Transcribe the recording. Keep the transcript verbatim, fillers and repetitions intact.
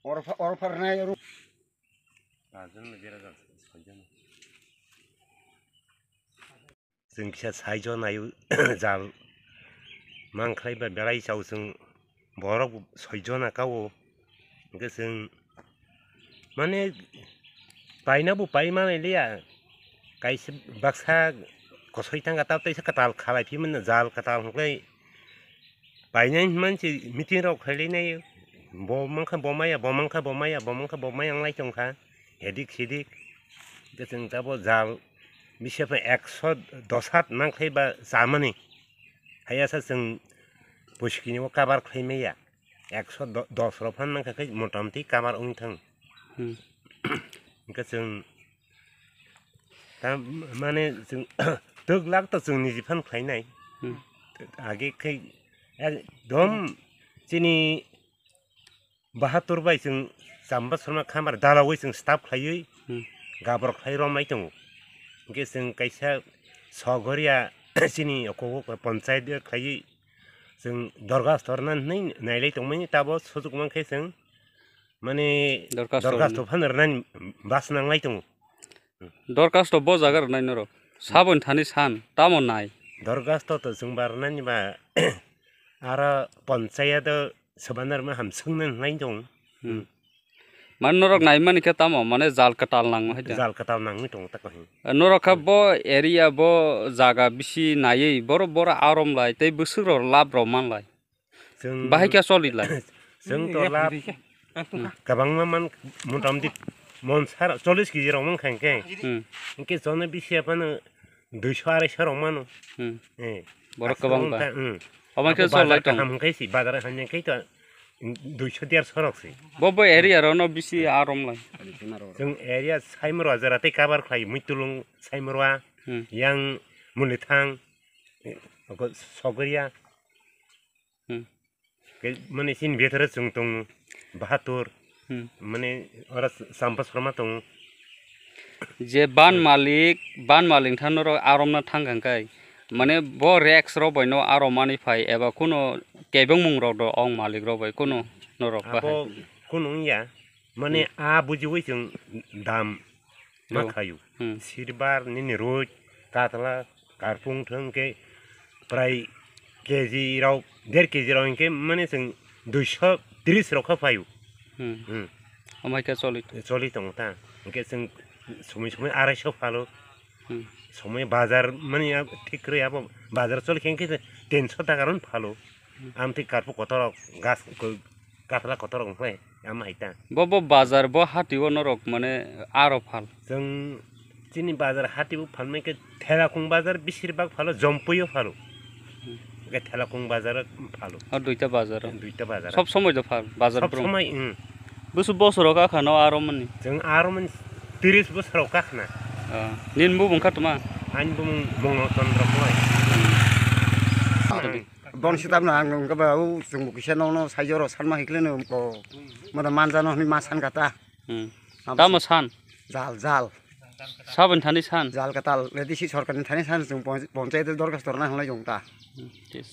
Orpha, orpha rwnai oro. Chwng kisa saijo naio jal mangkhlai ba belai chao chwng borok bo soijo na kao. Hwnkhe chwng mane paina bo pai manai liya. Kaisa baksa kosoi tangka tabo teisa kwtal khalai phi mano jal kwtal hwnkhe painai hinmani se meeting rok khailai nai bo mankha bo maya bo mankha bo maya bo mankha bo maya wnglai tongkha hedik sedik. Hwnkhe chwng tabo jal bisi phano ekso dos hat mangkhlai ba chamani. Hayasa chwng puskini o cover khlai maya. Ekso dos rok phan mankha khe motamti cover wng thang. Hmm. Hwnkhe chwng ta mane chwng twk lak to chwng niji phan khlai nai. Hmm. Age khe ekdom chini Bahatur bai chwng Chamba Sharma Khamar dalogwi chwng staff khlaiwi Hmm. gabor khlai romlai tongo. Hwnkhe chwng kaisa Sogoria chini okogo ponchayat khlaiwi chwng dorgasto rwna hinwi nailai tongmani tabo sujuk mankhe chwng mane Dorkhasto dorgasto rwna. Phan rwnani bas nanglai tongo. Dorkhasto bo jaga rwnai norok saboni thani san tamo nai. Dorgasto to chwng ba rwnani ba aro ponchayat o swbana rwma ham swngna hinlai tong. Hmm. Mane norok naimani khe tamo mane jal kwtal nango hai da. Jal kwtal nangwi tongo ta kaham. Norok kha bo area bo jaga bisi naiwi boro boro arom lai tei bwswk rok lab rok man lai. Chwng bahai khe choli lai. Chwng to lab kwbangma man motamti mon sar chollish kg rok man kha hwnkhe. Hmm. Hwnkhe chona bisi aphano duiso arai so rok mano. Hmm. Eh. Borok aswk kwbang wng ba. Ta, hmm. Omo khe abo chol lai bazar tong. Kaham hwnkhe si bazar hamya khe to duiso derso rok si. Bo bo area rok no bisi arom lai. Chwng area Saimorwa jora tei cover khlai Muitulung Saimorwa Hmm. yang Mulithang eh, Sogoria. Hmm. Ke mane chini betharo chwng tongo, Bahatur, Hmm. mane oro Champa Sharma tongo. Je ban Hmm. malik, ban malik thang norok aromna thang kha kai, mane bo rex rok bai no aromani phai eba kuno kebengmung rok do ong malik rok bai kuno norok bahai. Abo kuno wngya, mane Hmm. a bujiwi chwng dam ma Yo. khayu. Hmm. Silver nini roi, katla, karpung thwng khe prai K G rok, der K G rok hinkhe mane chwng duiso tris rok kha phaio. Hmm. Hmm. Omo hai khe choli. Choli tongo ta. Hinkhe chwng somoi somoi arai so phalo. Hmm. Somoi bazar mani thik kwrwi abo bazar choli khe hinkhe tenso taka rok phalo. Hmm. Amtwi karpung kotor rok gas ko-, katla kotor rok wngkhe. Ama hai ta. Bo, bo bazar, bo hati o norok mane aro phal. Chwng chini bazar hati o phalmai khe Thelakhung bazar bisir bak phalo, Jompui o phalo. Hwnkhe Thelakhung bazar o phalo. O duita bazar o. Duita bazar. Sob somoi do phal, bazar Sob brum. Somoi, hmm. Busu bosoro kakha no aro mani. Chwng aro mani tris bosoro kakhna. Ah, nin bumung kha tuma? Ani bumung Mongol Chandra Kulai. Hmm. Bon sitam na ang nung kaba u chwng bo kisa nono saijo ro sanma hikle no ko mada manja no hwnwi ma san kata. Hmm. Abo Tamo se san? Jal, jal. Saboni thani san? Jal katal, ledi si sorkar ni thani san chwng pon-, ponchayat dorkhas torna hwnlai jong ta. Hmm, yes.